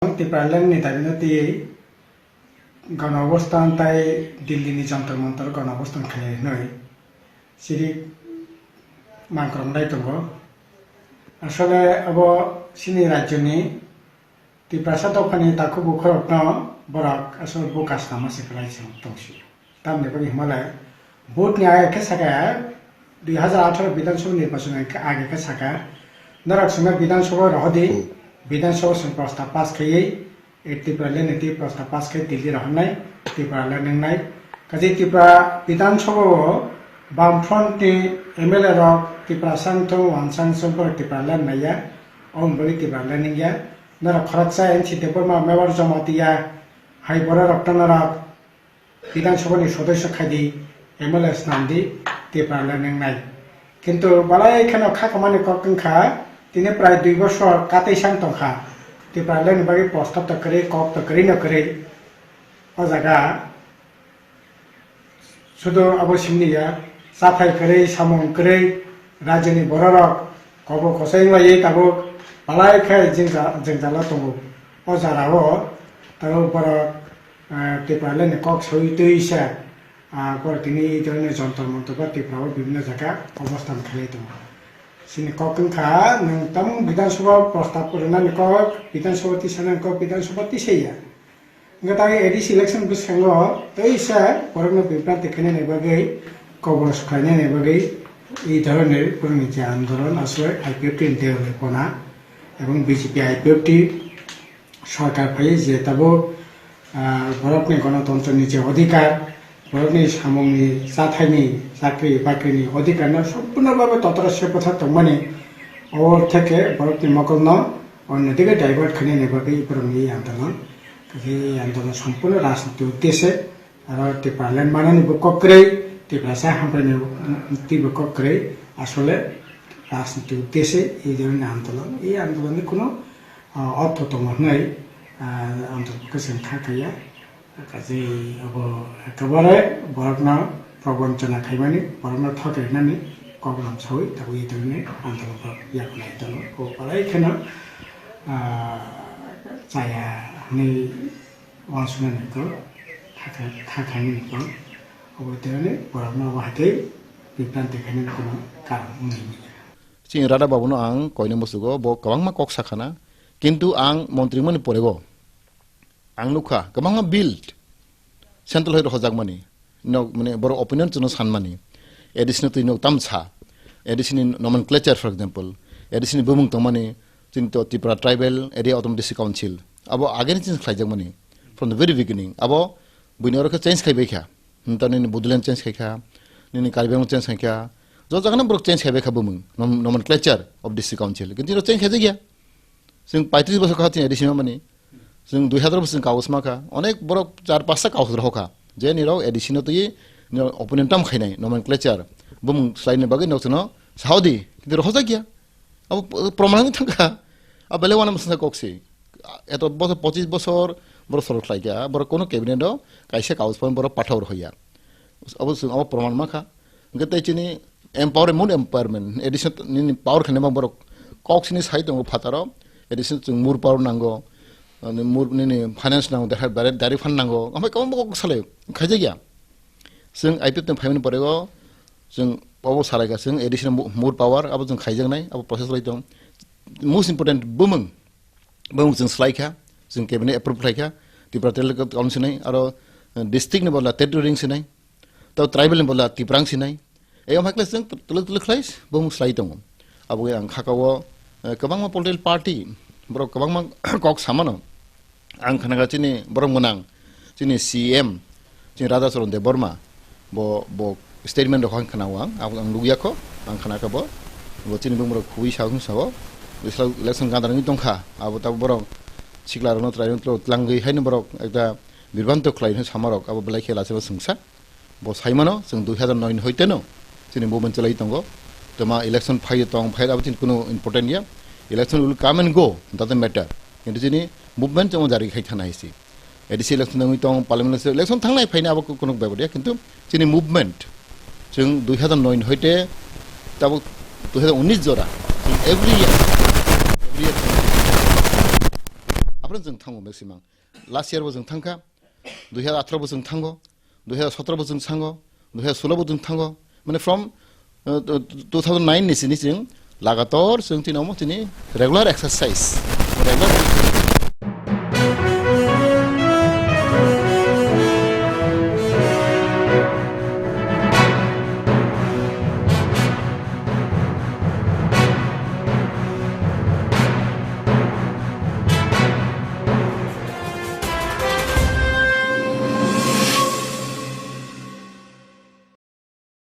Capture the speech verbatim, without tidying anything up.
Tipraland ni dabi no twi gana obostan tai Delhi ni Jantar Mantar gana obostan khlai hinwi chiri mangkrong lai tongo. Asole abo chini rajyo ni Tiprasa dophani takhuk bukhorokno borok aswk buka sama se kwlai se tongsi. Tamni bagwi hwnba le vote ni age khe saka, dui hazar atharo Bidhan Sabha nirbachon ni age khe saka, norok swngna Bidhan Sabha rohodi, Bidhan Sabha swng prostab pass khaiwi, e Tipraland ni twi prostab pass khai Delhi rohornai, Tipraland wngnai. Kaje Tripura Bidhan Sabha o Bamfront ni M L A rok Tiprasa wngthung, Wansa wngthung, borok Tipraland naiya, o bagwi Tipraland wngya. Norok khoroksa N C Debbarma, Mewar Jamatia hai bororok to norok Bidhan Sabha ni sodosyo khaidi, M L A snamdi, Tipraland wngnai. Kintu balai kheno kha kamani kok wngkha, tini prai dui bosor kateisa wng tongkha, Tipraland ni bagwi prostab to kwrwi, kok to kwrwi no kwrwi. O jaga Sudo abo simi ya, chathai kwrwi, samung kwrwi, rajyoni bororok kobo kosai wnglaui tabuk balai khe jengja-, jengjalo tongo. O jagao tabuk borok, eh, Tipraland ni kok soi twi se, ah, borok tini ei dhoroner Jantar Mantar ba Tripura o bibhinno jaga obostan khlai tongo. Chini kok wngkha, nwng tamo Bidhan Sabha prostab rwnani kok, Bidhan Sabha tisanani kok, Bidhan Sabha tisaya. Hwnkhe tai A D C election bwskango teisa borokno bibranti khainani bagwi, kobor khlainani bagwi ei dhoroner borokni je andolon aswk I P F T ni dewle kona ebong B J P I P F T sorkar phaiwi je tabuk, ah, borokni gonotontroni je odhikar, borokni samungni chathaini chakri bakrini odhikarno sompurno bhabe totra se bwthar tongmani, o theke borokni mokolno onno dige divert khainani bagwi borokni andolon. Kaisa andolon sompurno rajniti uddeshe, aro Tipraland manani bo kok kwrwi, Tiprasa hamkraini twibo kok kwrwi, asole rajniti uddeshe ei dhoroner andolon. Ei andolonni kuno, ah, ortho tongo hwnwi, ah, andolon khe chwng kha khaiya. Kaisa abo ekebare borokno probonchona khaimani, borokno thok rinani kok lam saui tabuk ei dhoroner andolon borok yakunai tongo. Bo balai kheno, ah, chaya hwnwi uansuknani kok, kha kha-, kha khainani kok, obo tei borokno obo hai tei bibranti khainani kuno karon wngwi manya. Chini Radha Babu no ang koina musugo, bo kwbangma kok sakhana, kintu ang montri mani porego ang nukha kwbangma bill central hai rohorjakmani, nok, mane, borok opinion chwngno sanmani, A D C no twi nok tam sa, A D C ni nomenclature, for example, A D C ni bumung tongmani, chini to Tripura Tribal Area Autonomous District Council, abo ageni change khlaijakmani from the very beginning, abo buini oro khe change khai bai kha, hinta nini Bodoland change khai kha, nini Karbi Anglong change khai kha, jo jagano borok change khai bai kha bumung, nom-, nomenclature of district council, kintu oro change khai jakya. Chwng paitris bosor kha chini A D C mamani. Chwng dui hazar bosor chwng kaus ma kha. Onek borok char pasta kaus rohor kha. Je nirok A D C no twi nirok opponent tam khainai nomenclature. Bumung swlaini bagwi nok chwngno saudi. Kintu rohorjak ya. Abo p-, proman wngwi thangkha. Abo belai uanama swngsa kok se. Eto bosor pochis bosor borok sorok khlai kha. Borok kono cabinet o kaisa kaus phan borok pathor hoya. Abo chwng abo proman ma kha. Hwnkhe tei chini empowerment, empowerment, A D C nini power khainai ma borok kok sini sai tongo phataro, A D C chwng mur power nango, ani mur nini finance nango, dehar bare direct fund nango, amai kwbangma kok salai khaijakya. Chwng I P F ni phaimani porego chwng obo salaikha, chwng A D C ni mu-, mur power abo chwng khaijaknai, abo process lai tong. Most important bumung, bumung chwng swlaikha, chwng cabinet approve khlaikha, Tripura Territorial Council sinai, aro, eh, district ni bodol territory wng sinai, tei tribal ni bodol Tiprang sinai. Eyang hakle chwng twlwk twlwk khlai bumung swlai tongo. Abo ang khakao, eh, kwbangma political party, borok kwbangma kok samano. Ang khanaga chini borok mwnang, chini C M, chini Radha Charan Debbarma, bo, bo statement rok ang khana ang, ang, ang nugya kho, ang khana kha bo, bo chini bumung rok khubui sa, sa o, election ganda wngwi tongkha, abo tabuk borok sikla rokno twlai rokno twlangwi haino borok ekta birbanto khlai hino sama rok, abo belai khe lachi bo swngsa. Bo saimano, chwng dui hazar noi ni hoiteno chini movement chalai tongo. Toma election phai tong, phai abo chini kuno important ya. Election will come and go, doesn't matter. Kintu chini movement chwng jari khai thana hisi. A D C election wngwi tong, parliament election, election thangnai phaina abo kuno bebod ya. Kintu chini movement, chwng dui hazar noi ni hoite tabuk dui hazar unis jora. Chwng every year, every year. Chwng thango maximum. Last year bo chwng thangkha, dui hazar atharo bo chwng thango, dui hazar sotoro bo chwng thango, dui hazar solo bo chwng thango. Mane from uh, two thousand nine ni sini chwng lagator chwng tini omo tini regular exercise, regular